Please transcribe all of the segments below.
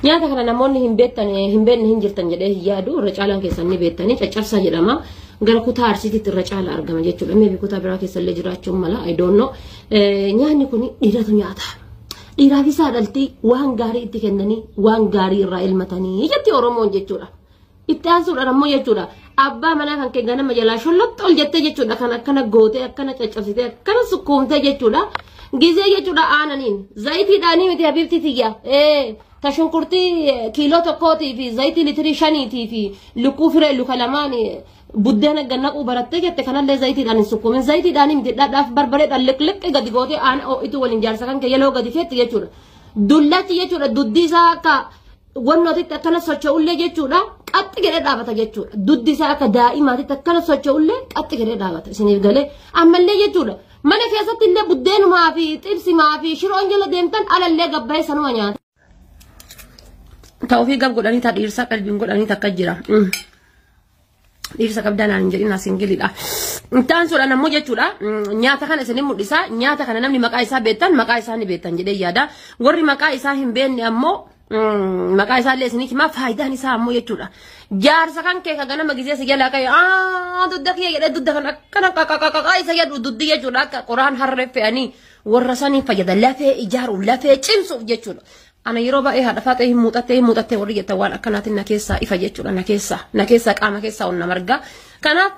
Nyaata kana namoonni hin beektan hin beekne hin jirtan jedhee hin yaadu, irra caalaan keessan ni beektanii. Caccabsaa jedhama. Gara kutaa Arsiititti irra caala argama jechuudha. Maybe kutaa biraa keessallee jiraachuun mala, I don't know. Nyaanni kun dhiiratu nyaata. Dhiiraaf isaa dhaltii waan gaarii itti kennanii waan gaarii irraa ilmatanii jetti Oromoon jechuudha. Itti aansuudhaan ammoo jechuudha. Abbaa manaa kan kee ganama jalaa shollotti ol jettee jechuudha. Kan akkana gootee, akkana caccabsitee, akkana sukkuumtee jechuudha. Gizee jechuudha aananiin zayitiidhaanii miti, habiibti tiyya. Ta shunkurtii kiiloo 1tii fi zayitii litirii 5tii fi lukkuu firee luka lamaan buddeena gannaquu barattee jette kanallee zayitiidhaan hin sukkuumin. Zayitiidhaanii miti, dhadhaaf barbareedhaan liqliqqi gadi gootee aana ho'itu waliin jaarsa kan kee yeloo gadi feetti jechuudha. Dullachi jechuudha duddi isaa akka wannootitti akkana socho'ullee jechuudha, qaxxi jedhee dhaabata jechuudha. Duddi isaa akka daa'imaatitti akkana socho'ullee qaxxi jedhee dhaabata isiniif galee. Ammallee jechuudha, mana keessatti illee buddeenumaa fi xibsimaa fi shiroon jala deemtan alallee gabbaa'ee sanuma nyaata. Ta ofii gab godhanii ta dhiirsaa qalbiin godhanii takka jira. Dhiirsa qabdaa naan hin jedhin, singleidha. Intaan suudhaan ammoo jechuudha, nyaata kana isinin mul'isa. Nyaata kana namni maqaa isaa beektan maqaa isaa ni beektan jedhee yaada. Warri maqaa isaa hin beekne ammoo maqaa isaa illee isinii himaa. Faayidaan isaa ammoo jechuudha. Jaarsa kan kee ka ganama gizee si jalaa ka'e aa dudda kiyya jedhee dudda kan akkana qaqaqaqaa isa jedhu, duddi jechuudha akka qoraan harree fe'anii warra sanii fayyada, lafee ijaaru, lafee cimsuuf jechuudha. Ana yeroo baay'ee haadha faaxee hin muuxattee hin muuxattee warri jettan waan akkanaatiin na keessaa ifa jechuudha, na keessaa qaama keessaa ol na marga. Kanaaf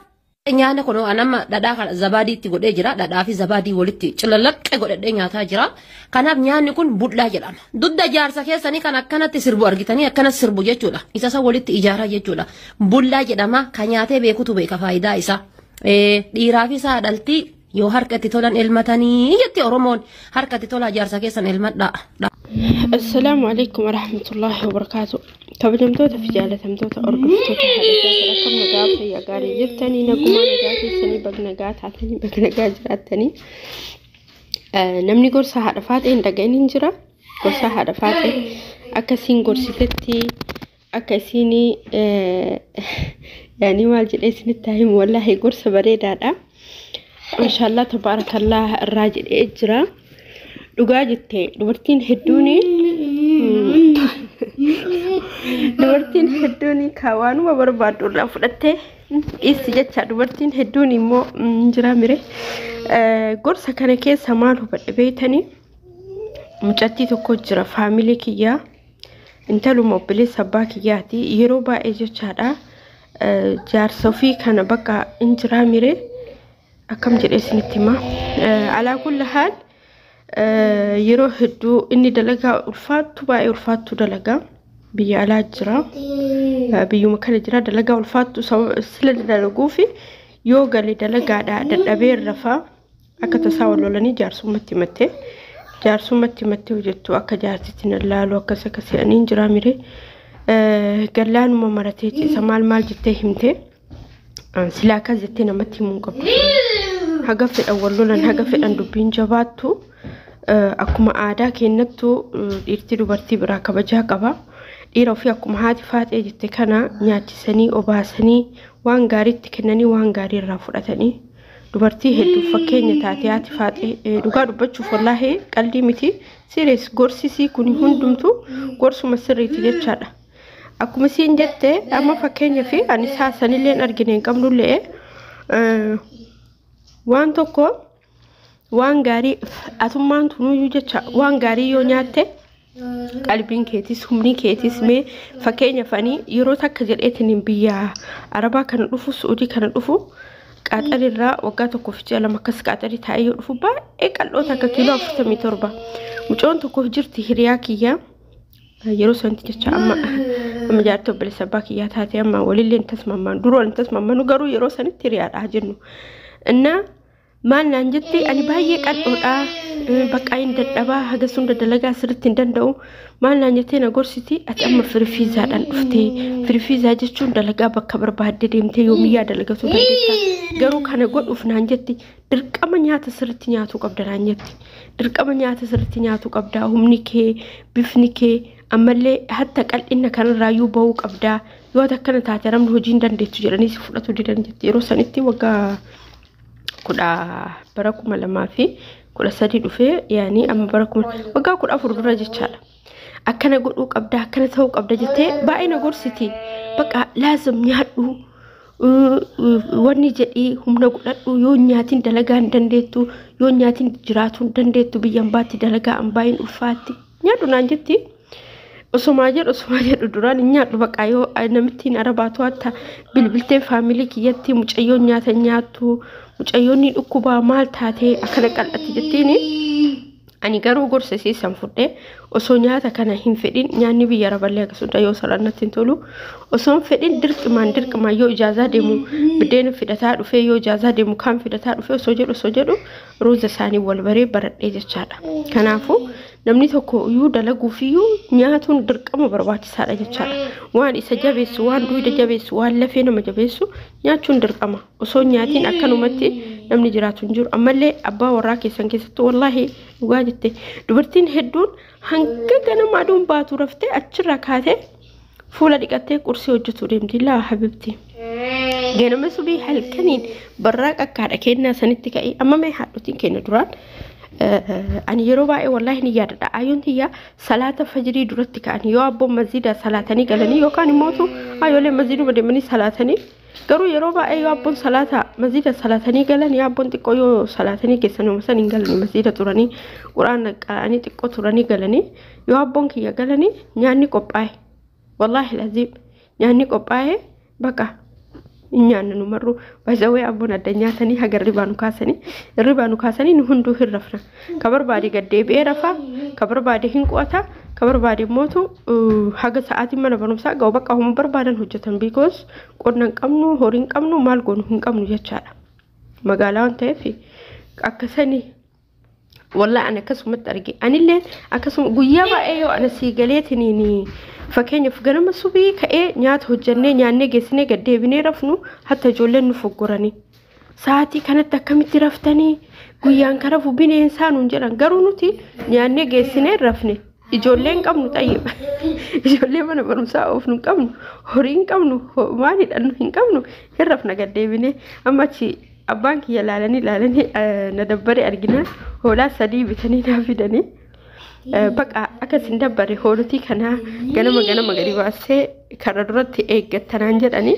nyaanni kun anamma dhadhaa kana zabaadii itti godhee jira. Dhadhaa fi zabaadii walitti cilalaqqee godhadhee nyaataa jira. Kanaaf nyaanni kun budhaa jedhama. Dudda jaarsa keessanii kan akkanatti sirbu argitanii akkana sirbu jechuudha. Isa isa walitti ijaaraa jechuudha. Bullaa jedhama. Kan nyaatee beekutu beeka faayidaa isaa. Dhiiraa fi isaa dhaltii yoo harka itti tolan elmatanii jetti Oromoon, harka itti tolaa jaarsa keessan elmadhaa. Assalaamu alaikum warahmatullahi wabarakaatu. Kabajamtoota fi jaalatamtoota hordoftoota haadha, akkam nagaa fayyaa gaarii jirtanii? Nagumaa nagaa keessanii, bag nagaa taatanii, bag nagaa jiraattanii. Namni gorsa haadha faaxee hin dhaga'in hin jira. Gorsa haadha faaxee akka isiin gorsitetti, akka isiin yaanii maal jedhee isinitti himu, wallaahi gorsa bareedaadha. Maashaallah, tabaarakallah irraa jedhee jira. Dhugaa jette, dubartiin hedduun waanuma barbaaddu irraa fudhattee dhiissi jecha. Dubartiin hedduun immoo jira mire. Gorsa kana keessa maal hubadhe beeytanii? Mucattii tokko jira, faamilii kiyyaa, intaluma obboleessa abbaa kiyyaati. Yeroo baay'ee jechaadha, jaarsa ofii kana bakka hin jiraa mire, akkam jedhee isinitti hima, alaa kulli haal yeroo hedduu inni dalagaa ulfaattu, baay'ee ulfaattu dalagaa, biyya alaa jira, biyyuma kana jira, dalagaa ulfaattu sila dalaguu fi yoo gale dalagaadha dadhabee rafaa. Akka tasaa wal lolanii jaarsummaatti himattee hojjettu akka jaarsitti na laalu akkas akkas jedhanii jira mire, gallaanuma maratee ciisa, maal maal jettee himte. Silaa akkas jettee namatti himuu hin qabdu. Haga fedhan wal lolan, haga fedhan dubbiin jabaattu, akkuma aadaa keenyattu dhiirti dubartii biraa kabajaa qaba. Dhiira ofii akkuma haati faaxee jette kana nyaachisanii, obaasanii, waan gaariitti kennanii, waan gaarii irraa fudhatanii, dubartii hedduuf fakkeenya taate haati faaxee. Dhugaa dubbachuuf, wallaahi qaldii miti, serious, gorsisii kun hundumtu gorsuma sirriiti jechaadha. Akkuma isiin jette, amma fakkeenya fi ani saasanillee argine hin qabnullee, waan tokko waan gaarii atummaan tunuyyuu jecha, waan gaarii yoo nyaatte qalbiin keetis humni keetis. Mee fakkeenyaaf ani yeroo takka jedheetiin biyya Arabaa kana dhufu, Suudii kana dhufu, qaaxarirraa waggaa 1 fi ji'a 2 akkas qaaxarii taa'ee yoo dhufu, baay'ee qal'oo takka, kiiloo 47. Mucoon tokko jirti, hiriyaa kiyyaa yeroo sanatti jecha, amma amma jaartii obboleessa abbaa kiyyaa taate. Amma walillee hin tasmammaan, dura wal hin tasmammanu, garuu yeroo sanitti hiriyaadha jennu. Innaa maal naan jette, ani baay'ee qal'oodha, bakka hin dadhabaa, haga sun dalagaa sirriitti hin danda'u. Maal naan jettee na gorsiti? Ati amma free visaadhaan dhuftee, free visa jechuun dalagaa bakka barbaadde deemtee yoomiyyaa dalagatuu dandeetta, garuu kana godhuuf naan jetti, dirqama nyaata sirriitti nyaatuu qabda naan jetti. Dirqama nyaata sirriitti nyaatuu qabda, humni kee, bifni kee, ammallee hatta qal'ina kanarraayyuu bahuu qabda. Yoo ati akkana taate namni hojii hin dandeettu jedhanii si fudhatu didan jetti. Yeroo sanitti waggaa kudha bara 2013 dhufee, yaanii amma bara kuma waggaa 14 dura jechaadha. Akkana godhuu qabda, akkana ta'uu qabda jettee baay'ee na gorsiti. Bakka laazim nyaadhu, wanni jedhii humna godhadhu, yoo nyaatiin dalagaa hin dandeettu, yoo nyaatiin jiraatuu hin dandeettu, biyya ambaatti dalagaa ambaa hin ulfaatti, nyaadhu naan jetti. Osumaa jedhu, osumaa jedhu, duraan hin nyaadhu. Bakka yoo namittiin arabaatu hatta bilbiltee faamilii kiyyatti mucayyoon nyaata nyaattu, mucayyoon ni dhukkubaa, maal taatee akkana qal'atti jettiini. Ani garuu gorsa isiisan fudhee osoo nyaata kana hin fedhin, nyaanni biyya araballee akkasuma yoo sarara natti hin tolu, osoo hin fedhin dirqimaan dirqimaan yoo ijaazaa deemu biddeena fidataa dhufee, yoo ijaazaa deemu kaan fidataa dhufee, osoo jedhu osoo jedhu ruuza isaanii wal baree baradhee jechaadha. Kanaafuu namni tokko iyyuu dalaguufiyyuu nyaatuun dirqama barbaachisaadha jechaadha. Waan isa jabeessu, waan duyda jabeessu, waan lafee nama jabeessu nyaachuun dirqama. Osoo nyaatiin akkanumatti namni jiraatu hin jiru. Ammallee abbaa warraa keessan keessattuu, wallaahi dhugaa jette, dubartiin hedduun hanga ganama aduun baatu raftee achirraa kaatee fuula dhiqattee qursii hojjetu deemti. Laa habibti. Ganama subii halkaniin barraa qakkaadha kennaa sanitti ka'ee. Amma mee haadhotiin keenya duraan, ani yeroo baay'ee wallaahi ni yaadadha. Ayyoon tiyyaa salaata fajirii duratti ka'anii, yoo abboon masjiida salaatanii galanii yookaan immootu ayyoolee masjiiduma deemanii salaatanii, garuu yeroo baay'ee yoo abboon salaata masjiida salaatanii galan, yoo abboon xiqqoo yoo salaatanii keessan san hin galanii, masjiida turanii quraana qara'anii xiqqoo turanii galanii, yoo abboon kiyya galanii nyaanni qophaa'e, wallaahi laziim nyaanni qophaa'e, baqa nyaanna nu marru baay'ee. Abboon adda nyaatanii haga hirribaa nu kaasanii, hirribaa nu kaasanii, nu hunduu hin rafna. Ka barbaade gad deebi'ee rafa, ka barbaade hin qu'ata, ka barbaade immootu haga sa'aatiin mana barumsaa ga'u bakka homa barbaadan hojjetan, because qonna hin qabnu, horii hin qabnu, maal goonu hin qabnu jechaadha. Magaalaa waan ta'eef akkasanii. Wallaahi ani akkasumatti arge. Anillee akkasuma guyyaa baay'ee yoo ana sii galeetiniin, fakkeenyaaf ganama subii ka'ee nyaata hojjannee nyaannee geessinee gad deebinee rafnu, hatta ijoolleen nu foggoranii. Sa'aatii kanatti akkamitti raftanii, guyyaan kan rafu bineensaa nuun jedhan. Garuu nuti nyaannee geessinee rafne. Ijoollee hin qabnu, xayyiba. Ijoollee mana barumsaa oofnu hin qabnu, horii hin qabnu, maal hidhannu hin qabnu, hin rafna gad deebinee. Amma achi abbaan kiyya laalanii laalanii na dabbare arginaan hoolaa 3 bitanii naa fidanii. Baqa akkas hin dabbare, hoolotii kanaa ganama ganama gadi baasee karra duratti eeggattanaan jedhanii,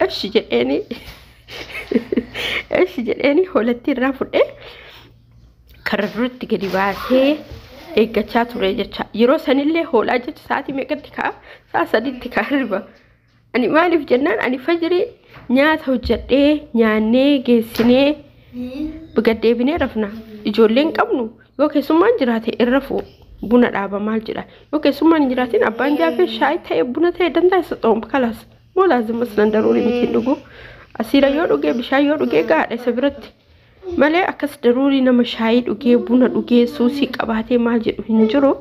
eshi jedheeni, eshi jedheeni, hoolattii irraa fudhee karra duratti gadi baasee eeggachaa ture jecha. Yeroo sanillee hoolaa jecha sa'aatii meeqatti ka'a? Sa'a 3tti ka'a riba. Ani maaliif jennaan, ani fajirii nyaata hojjedhee nyaannee geessinee gad deebinee rafna. Ijoolleen qabnu, yoo keessummaan jiraate irra rafu, buna dhaaba maal jedha. Yoo keessummaan hin jiraatin abbaan jaafee shaayii ta'e buna ta'e danda'a isa xoom kalaas. Moo laazima sinan daruurii miti hin dhugu. Asiira yoo dhugee, bishaan yoo dhugee gahaadha isa biratti. Malee akkas daruurii nama shaayii dhugee buna dhugee suusii qabaatee maal jedhu hin jiru.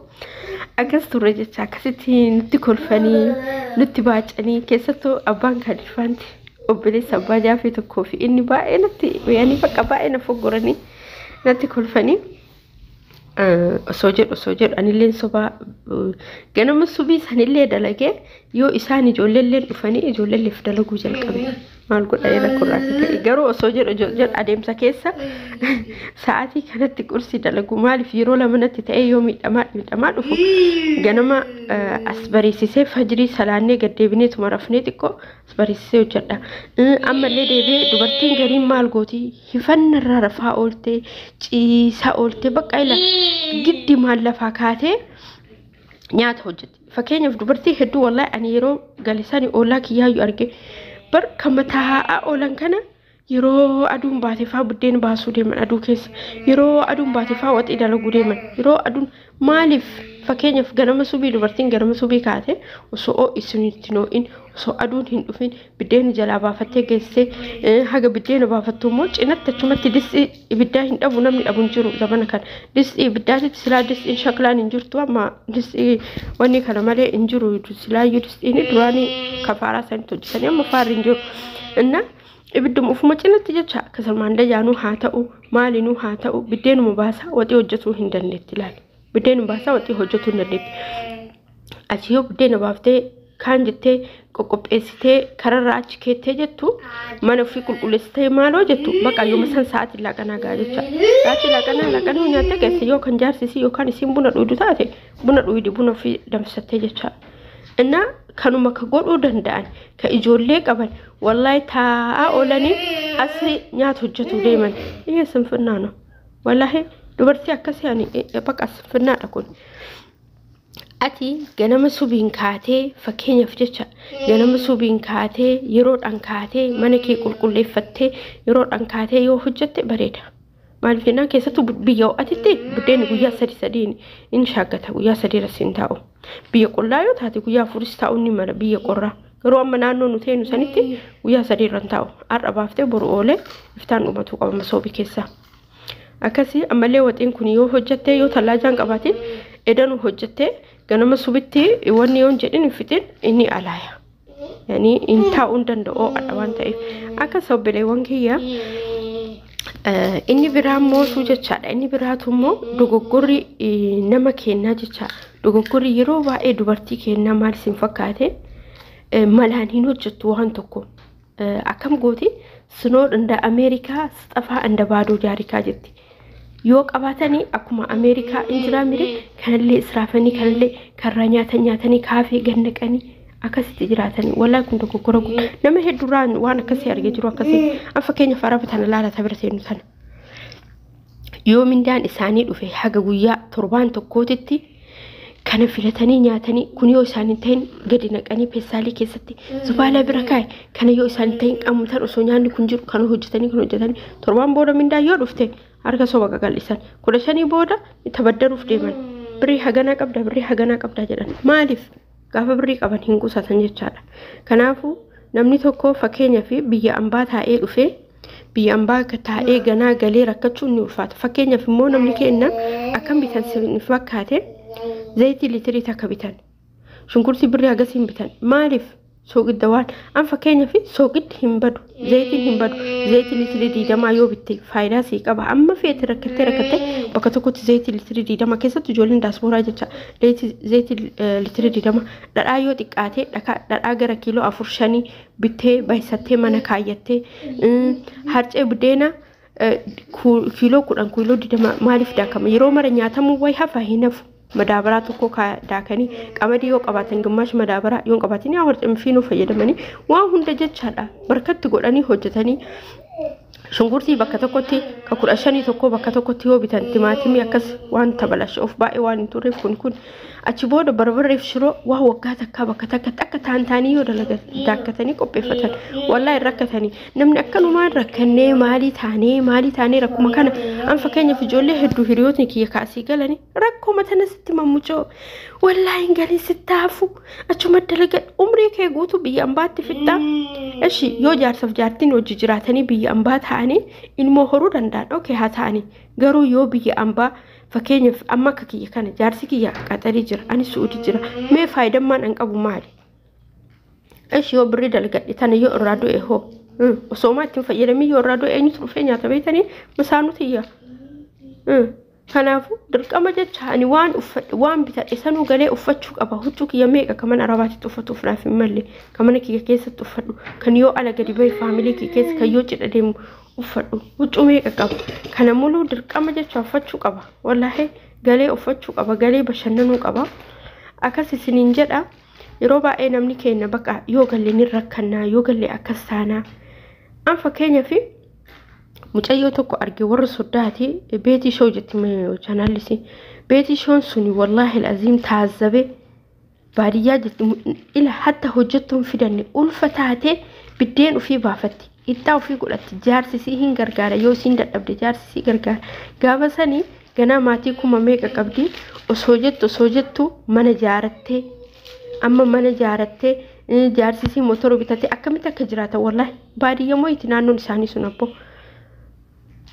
Akkas turre jecha. Akkasitti nutti kolfanii nutti baacanii, keessattuu abbaan kalifaanti obboleessa abbaa jaafee tokkoo fi inni baay'ee natti yaanii, bakka baay'ee na foggoranii natti kolfanii. Osoo jedhu osoo jedhu anillee sobaa ganama subii sanillee dalagee, yoo isaan ijoolleellee dhufanii ijoolleelleef dalaguu jalqabe. Maal godhanii rakkoo irraa akka ta'e garuu osoo jedhu jedhu adeemsa keessa sa'aatii kanatti qursii dalagu maaliif yeroo lamanatti ta'ee, yoo miidhamaa miidhamaa dhufu ganama as bariisisee fajirii salaannee gad deebinee tuma rafnee xiqqoo as bariisisee hojjedha. Ammallee deebi'ee dubartiin gariin maal gooti? Hifannarraa rafaa ooltee, ciisaa ooltee, bakka ila giddi maal lafaa kaatee nyaata hojjetti. Fakkeenyaaf dubartii hedduu wallaahi ani yeroo galisanii ollaa kiyyaayyuu arge bar kan taa'aa oolan kana, yeroo aduun baate faa buddeen baasuu deeman aduu keessa, yeroo aduun baate faa waxii dalaguu deeman, yeroo aduun maaliif? Fakkeenyaaf ganama subii dubartiin ganama subii kaate osoo ho'isunitti noo'in, osoo aduun hin dhufin biddeena jalaa baafattee geessee, haga biddeena baafattu immoo cinatti achumatti distii ibiddaa hin dhabu, namni dhabu hin jiru zamana kana. Distii ibiddaatitti silaa distiin shaklaan hin jirtu, amma distii wanni kana malee hin jiru. Silaayyuu distiin duraanii kafaaraa sanitti hojjetanii amma faarri hin jiru. Inna ibidduma ufuma cinatti jecha kasalmaan dajaanuu haa ta'u, maalinuu haa ta'u, biddeenuma baasaa waxii hojjetuu hin dandeetti ilaali. Biddeenuma baasaa waxii hojjetuu hin dandeetti. Achi yoo biddeena baaftee Kaan jettee qoqqopheessitee kararraa achi keettee jettu, mana ofii qulqulleessitee maaloo jettu, bakka yooma san sa'aatiin laaqanaa ga'a jecha. Sa'aatii laaqanaa laaqanaa nyaattee geesse, yoo kan jaarsisii yookaan isiin buna dhuydu taate, buna dhuydi, buna ofii danfisattee jecha. Innaa kanuma ka godhuu danda'an, ka ijoollee qaban, wallaahi taa'aa oolanii asii nyaata hojjetu deeman. Iyyee sinfinnaa no. Wallaahi dubartii akkasii ani bakka sinfinnaadha kun. Ati ganama subiin kaatee, fakkeenyaaf jecha, ganama subiin kaatee, yeroodhaan kaatee, mana kee qulqulleeffattee, yeroodhaan kaatee yoo hojjette bareeda. Maaliif jennaan, keessattuu biyya ho'atitti buddeenni guyyaa sadi sadiin in shaaggata, guyyaa 3 irra siin taa'u. Biyya qollaa yoo taate guyyaa 4s taa'uu ni mala biyya qorraa. Garuu amma naannoo nu teenu sanitti guyyaa 3 irra hin taa'u. Har'a baaftee boru oolee iftaan dhumatuu qaba masoobii keessaa. Akkasii ammallee waxiin kun yoo hojjattee, yoo tallaajaan qabaatin edanu hojjattee, ganama subitti wanni yoo hin jedhin hin fixin inni alaaya. Yani hin taa'uu hin danda'u ho'aadha waan ta'eef. Akka obboleewwan kiyya, inni biraa mootuu jechaadha. Inni biraatu immoo dogoggorri nama kennaa jecha. Dogoggorri yeroo baay'ee dubartii kennaa maal isin fakkaate? Malaan hin hojjettu waan tokko. Akkam gooti? Sinoo እንደ Ameerikaa ስጠፋ እንደ ባዶ ጃሪካ jetti. Yoo qabaatanii akkuma Ameerikaa injiraa mire, kanallee israafanii, kanallee karraa nyaatan nyaatanii, kaafee gannaqanii akkasitti jiraatanii. Wallaahi kun dogoggora guddaa. Nama hedduurraan waan akkasii argee jiru akkasii. An fakkeenyaaf araba tana laala, bira seenu tana. Yoo mindaan isaanii dhufe haga guyyaa torbaan tokkootitti kana filatanii nyaatanii, kun yoo isaan hin ta'in gadi naqanii peessaalii keessatti zubaalaa bira kaa'e, kana yoo isaan hin ta'in qamutan, osoo nyaanni kun jiru kana hojjetanii, kana hojjetanii, torbaan booda mindaan yoo dhufte harka soba qaqal'isan. 15 booda tabaddaruuf deeman, birrii haganaa qabda, birrii haganaa qabda jedhan. Maaliif? Gaafa birrii qaban hin qusatan jechaadha. Kanaafuu namni tokko fakkeenyaa fi biyya ambaa taa'ee dhufee, biyya ambaa taa'ee ganaa galee rakkachuun ni ulfaata. Fakkeenyaaf immoo namni kenna akkam bitan sin fakkaate? Zayitii liitirii 1 bitan, shunkurtii birrii hagasiin bitan. Maaliif? Soogidda waan an fakkeenyaaf soogiddi hin badu, zayitiin hin badu. Zayitii liitirii 20 yoo bitte faayidaa sii qaba. Amma feete rakkattee rakkattee bakka tokkotti zayitii liitirii 20, keessatti ijoolleen daaspooraa jecha, zayitii liitirii 20, dhadhaa yoo xiqqaate dhadhaa gara kiiloo 4 5 bittee baay'isattee mana kaayyattee, harcee buddeena kiiloo 10, kiiloo 20 maaliif daakama? Yeroo mara nyaatamuu wayi hafa hin hafu. Madaabaraa tokko daakanii, qamadii yoo qabaatan gimaash madaabaraa, yoo hin qabaatin yaa horcee fiinuu fayyadamanii, waan hunda jechaadha barkatti godhanii hojjetanii, shunkurtii bakka tokkotti ka 15 tokko bakka tokkotti yoo bitan, timaatimii akkas waan tabalashe of baay'ee waan hin turreef, kun achi booda barbarreef shiroo waa waggaa takkaa bakka takkatti akka taan taanii yoo daakkatanii qopheeffatan, wallaahi rakkatanii. Namni akkanumaan rakkannee maalii taanee maalii taanee rakkuma kana. An fakkeenyaaf ijoollee hedduu hiriyootni kiyya kaasii galanii rakkoo tana sitti mammucoo, wallaahi hin galin, sitti hafu, achuma dalaga, umrii kee guutuu biyya ambaatti fixxaa. Eshi, yoo jaarsaaf jaartiin hojii jiraatanii biyya ambaa ta'anii ilmoo horuu danda'an, okay, haa ta'anii. Garuu yoo biyya ambaa, fakkeenyaaf amma akka kiyya kana, jaarsi kiyya Qaxarii jira, ani Su'uudii jira, mee faayidammaan an qabu maali? Eshi, yoo birrii dalagadhe tana yoo irraa du'e hoo, osoo maa ittiin fayyadamii yoo irraa du'e, eenyutu dhufee nyaata beetanii masaanuu tiyya? Kanaafuu dirqama jecha ani waan uffadhe, waan bitadhe sanuu galee uffachuu qaba. Huccuu kiyya meeqa kan mana arabaatitti uffatuuf naaf hin malle, kan mana kiyya keessatti uffadhu, kan yoo ala gadi bahe faamilii kiyya keessa, kan yoo cidha deemu uffadhu, huccuu meeqa qaba? Kana muluu dirqama jecha uffachuu qaba. Wallaahi galee uffachuu qaba, galee bashannanuu qaba. Akkas isiniin jedha. Yeroo baay'ee namni keenya bakka yoo galle ni rakkannaa, yoo galle akkas taanaa. An fakkeenyaaf mucayyoo tokko arge, warra soddaati, Beetii Shoo jetti chaanallisi. Beetii Shoon suni wallaahi aziim taazzabe, baadiyyaa jirti ila, hatta hojjettuun fidanne, ulfa taatee biddeen ofii baafatti, ixxaa ofii godhatti, jaarsisii hin gargaara, yoo isiin dadhabde jaarsisii gargaara. Gaafa sanii ganaa maatii kuma meeqa qabdi osoo jettu, osoo jettu mana jaarattee, amma mana jaarattee, jaarsisii motora bitatee akkamitti akka jiraatan, wallaahi baadiyyaa mo'iti naannoon isaanii sun abboo.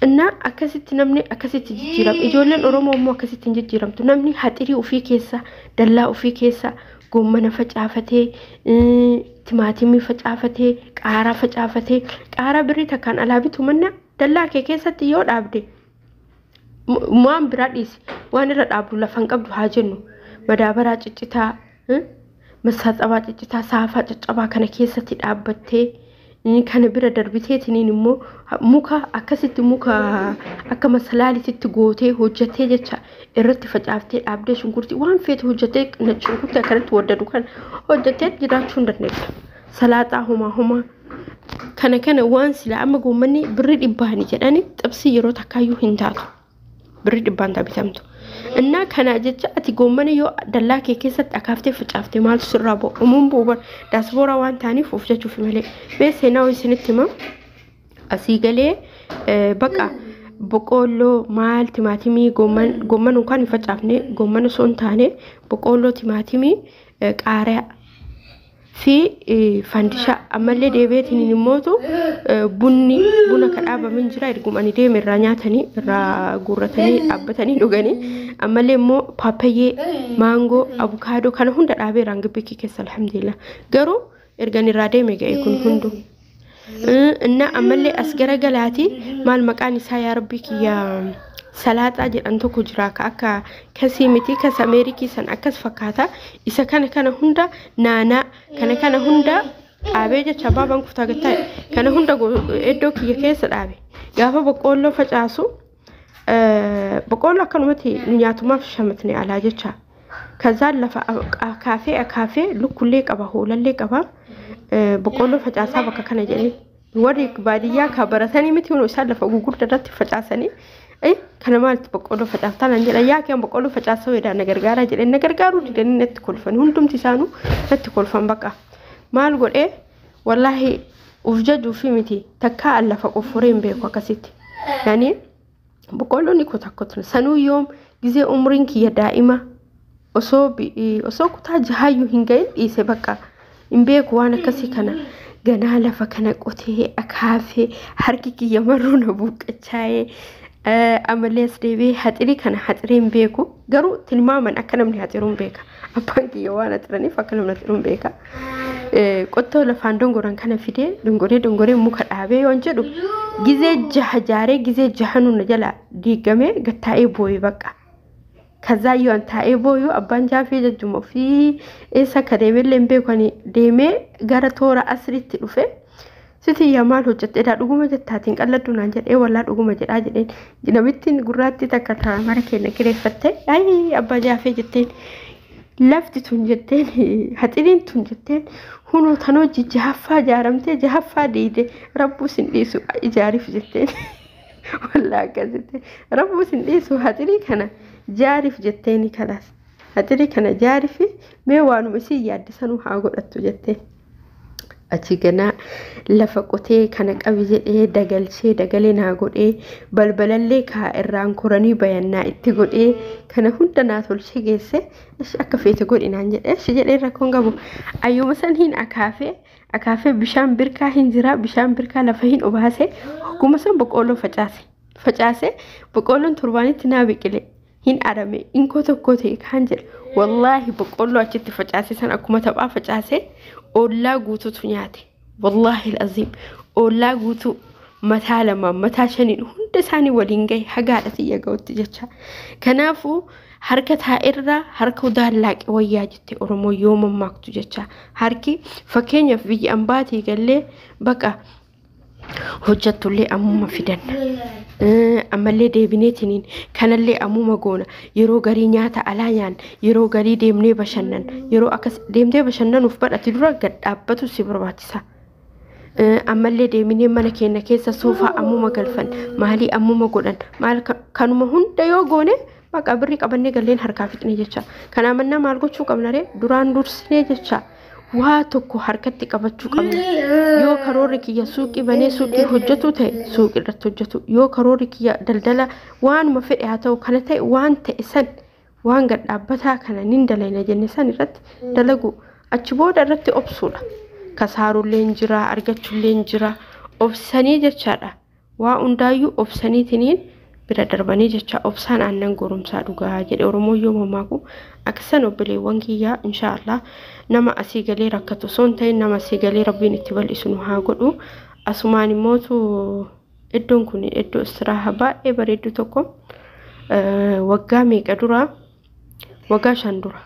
እና akkasitti namni akkasitti jijjiirama. Ijoolleen Oromoo immoo akkasitti hin jijjiiramtu. Namni haxirii ofii keessa, dallaa ofii keessa goommana facaafatee, timaatimii facaafatee, qaaraa facaafatee, qaaraa birrii takkaan alaa bitu manna dallaa kee keessatti yoo dhaabde, waan biraa dhiisi, waan irra dhaabdu lafa hin qabdu haa jennu, madaabaraa ciccitaa, Massaaxabaa ciccitaa saafaa caccabaa kana keessatti dhaabbattee kana bira darbiteetiniin immoo muka akkasitti muka akka masalaalitti gootee hojjattee jecha irratti facaaftee dhaabdee shunkurtii waan feete hojjattee shunkurtii akkanatti waddadu kana hojjattee jiraachuu hin dandeessa. Salaaxaa homaa homaa kana kana waan sila amma goommanni birri dhibbaani jedhani xibsii yeroo takkaayyuu hin taatu. Birri dhibbaan bitamtu. Innaa kana jecha ati goommana yoo dallaa kee keessatti akaaftee facaaftee maaltu sirraa bu'a? Umuun bu'u bar daasbooraa waan ta'aniif of jechuuf malee. Mee seenaa isinitti hima. Asii galee baqa boqqoolloo maal timaatimii goomman kan hin facaafne goomman osoo hin taane boqqoolloo timaatimii qaaraa fi fandishaa ammallee deebi'eetiin immootu bunni buna ka dhaabamin jira erguma ani deeme irraa nyaatanii irraa guurratanii dhaabbatanii dhuganii ammallee immoo paappayyee maangoo abukaadoo kana hunda dhaabee irraan gibbikii keessa alhamdulillah garuu ergan irraa deeme ga'e kun hundu. Inna ammallee as garagalaati maal maqaan isaa yaa rabbii kiyya salaaxaa jedhan tokko jira ka akka kasii miti kas ameerikii san akkas fakkaata isa kana kana hunda naanaa kana kana hunda dhaabee jecha baabaan kutaa gattaa kana hunda iddoo kiyya keessa dhaabe gaafa boqqoolloo facaasu boqqoolloo akkanumatti nu nyaatumaaf shamatne alaa jecha kazaan lafa akaafee akaafee lukkullee qaba hoolallee qaba boqqoolloo facaasaa bakka kana jedhee warri baadiyyaa ka baratanii miti isaan lafa gugurdaa irratti facaasanii kana maaltu boqqoolloo facaaftaa naan jedha yaa kee boqqoolloo facaasuu jedha na gargaaraa jedhe na gargaaruu didanii natti kolfan hundumti isaanuu natti kolfan baqa maal godhee wallaahi uf jajuu fi miti takkaa an lafa qofforee hin beeku akkasitti yaani boqqoolloon ni kota kotna sanuu yoom gizee umriin kiyya daa'ima osoo kutaa jahaayyuu hin gahin dhiise bakka hin beeku waan akkasii kana ganaa lafa kana qotee akaafee harki kiyya marruu na buuqqachaa'ee ammallee as deebi'ee haxirii kana haxiree hin beeku garuu tilmaaman akka namni haxiruu hin beeka abbaan kiyya waan haxiraniif akka namni haxiruu hin beeka. Qottoo lafaan dongoran kana fidee dongoree dongoree muka dhaabee yoon jedhu gizee jaha jaaree gizee jaha nuna jala diigamee gattaa'ee boo'ee bakka. Kazaa yoon taa'ee boo'u abbaan jaafee jajjuma ofii eessa akka deemellee hin beeku ani deemee gara toora asiriitti dhufe. Siti yaa maal hojjette edaa dhuguma jettaatiin qalladdu naan jedhee wallaa dhuguma jedhaa jedheen namittiin gurraatti takka ta'a mara keenya kireeffatte ayi abbaa jaafee jetteen lafti tun jetteen haxiriin tun jetteen hunoo tanoo jahaffaa ijaaramtee jahaffaa diide rabbuu sin dhiisu ijaariif jetteen wallaa akkas jetteen rabbuu sin dhiisu haxirii kana jaariif jetteeni kalaas haxirii kana jaariif mee waanuma isin yaadde sanuu haa godhattu jetteen. Achi ganaa lafa qotee kana qabi jedhee dagalchee dagalee naa godhee balbalallee kaa irraan koranii bayannaa itti godhee kana hunda naa tolchee geesse ishi akka feete godhi naan jedhee ishi jedhee rakkoon qabu ayyuma san hin akaafee akaafee bishaan birkaa hin jira bishaan birkaa lafa hin obaase hogguma san boqqoolloo facaase boqqoolloon torbaanitti naa biqile hin arame inkoo tokko ta'e kaan jedhe wallaahi boqqoolloo achitti facaase san akkuma taphaa facaase ollaa guutuutu nyaate wallaahi aziim ollaa guutuu mataa lamaan mataa shaniin hunda isaanii waliin gahe hagaadha xiyya ga'utti jecha kanaafuu harka taa'erraa harka udallaaqe wayyaa jette Oromoo yoo mammaaktu jecha harki fakkeenyaaf biyya ambaatii gallee baqa hojjattullee ammuma fidanna ammallee deebineetiniin kanallee ammuma goona yeroo garii nyaata alaa nyaanna yeroo garii deemnee bashannan yeroo akkas deemtee bashannanuuf badhati dura gad dhaabbatu si barbaachisa. Ammallee deeminee mana keenya keessa soofaa ammuma galfan maalii ammuma godhan maal kanuma hunda yoo goone baqa birrii qabannee galleen harkaa fixne jecha kanaa mannaa maal gochuu qabna ree duraan dursinee jecha. Waa tokko harkatti qabachuu qabna yoo karoorri kiyya suuqii banee suuqii hojjetu ta'e suuqii irratti hojjetu yoo karoorri kiyya daldala waanuma fedhe haa ta'u kana ta'e waan ta'e san waan gad dhaabbataa kana nin dalayna jenne san irratti dalagu achi booda irratti obsuudha kasaarullee hin jira argachuullee hin jira obsanii jechaadha waa hundaayyuu obsaniitiniin bira darbanii jecha obsaan aannan goromsaa dhugaa jedhe Oromoo yoo mammaaku akkasan obboleewwan kiyyaa inshaallah nama asii galee rakkatu osoo hin ta'in nama asii galee rabbiin itti bal'isu nu haa godhu asumaan immootu iddoon kun iddoo istiraaha baay'ee bareeddu tokko waggaa meeqa dura waggaa 5 dura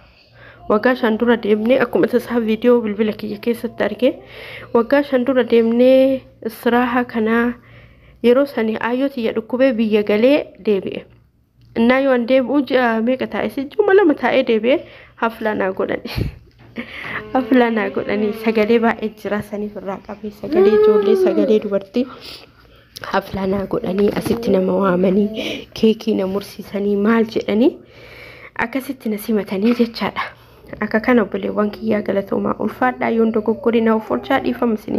Waggaa 5 dura deemnee akkuma tasaa viidiyoo bilbila kiyya keessatti arge. Waggaa 5 dura deemnee istiraahaa kanaa yeroo sani aayyoo tiyya dhukkubee biyya galee deebi'e. Innaa yoo an deebi'u ji'a meeqa taa'e si ji'uma 2 taa'ee deebi'e haflaa naa godhani. Haflaa naa godhanii sagalee baay'ee jira saniif irraa qabee sagalee ijoollee sagalee dubartii haflaa naa godhanii asitti nama waamanii keekii na mursiisanii maal jedhanii akkasitti na simatanii jechaadha. Akka kana obboleewwan kiyyaa galatoomaa ulfaadhaa yoon dogoggore na of oolchaa dhiifama isinii.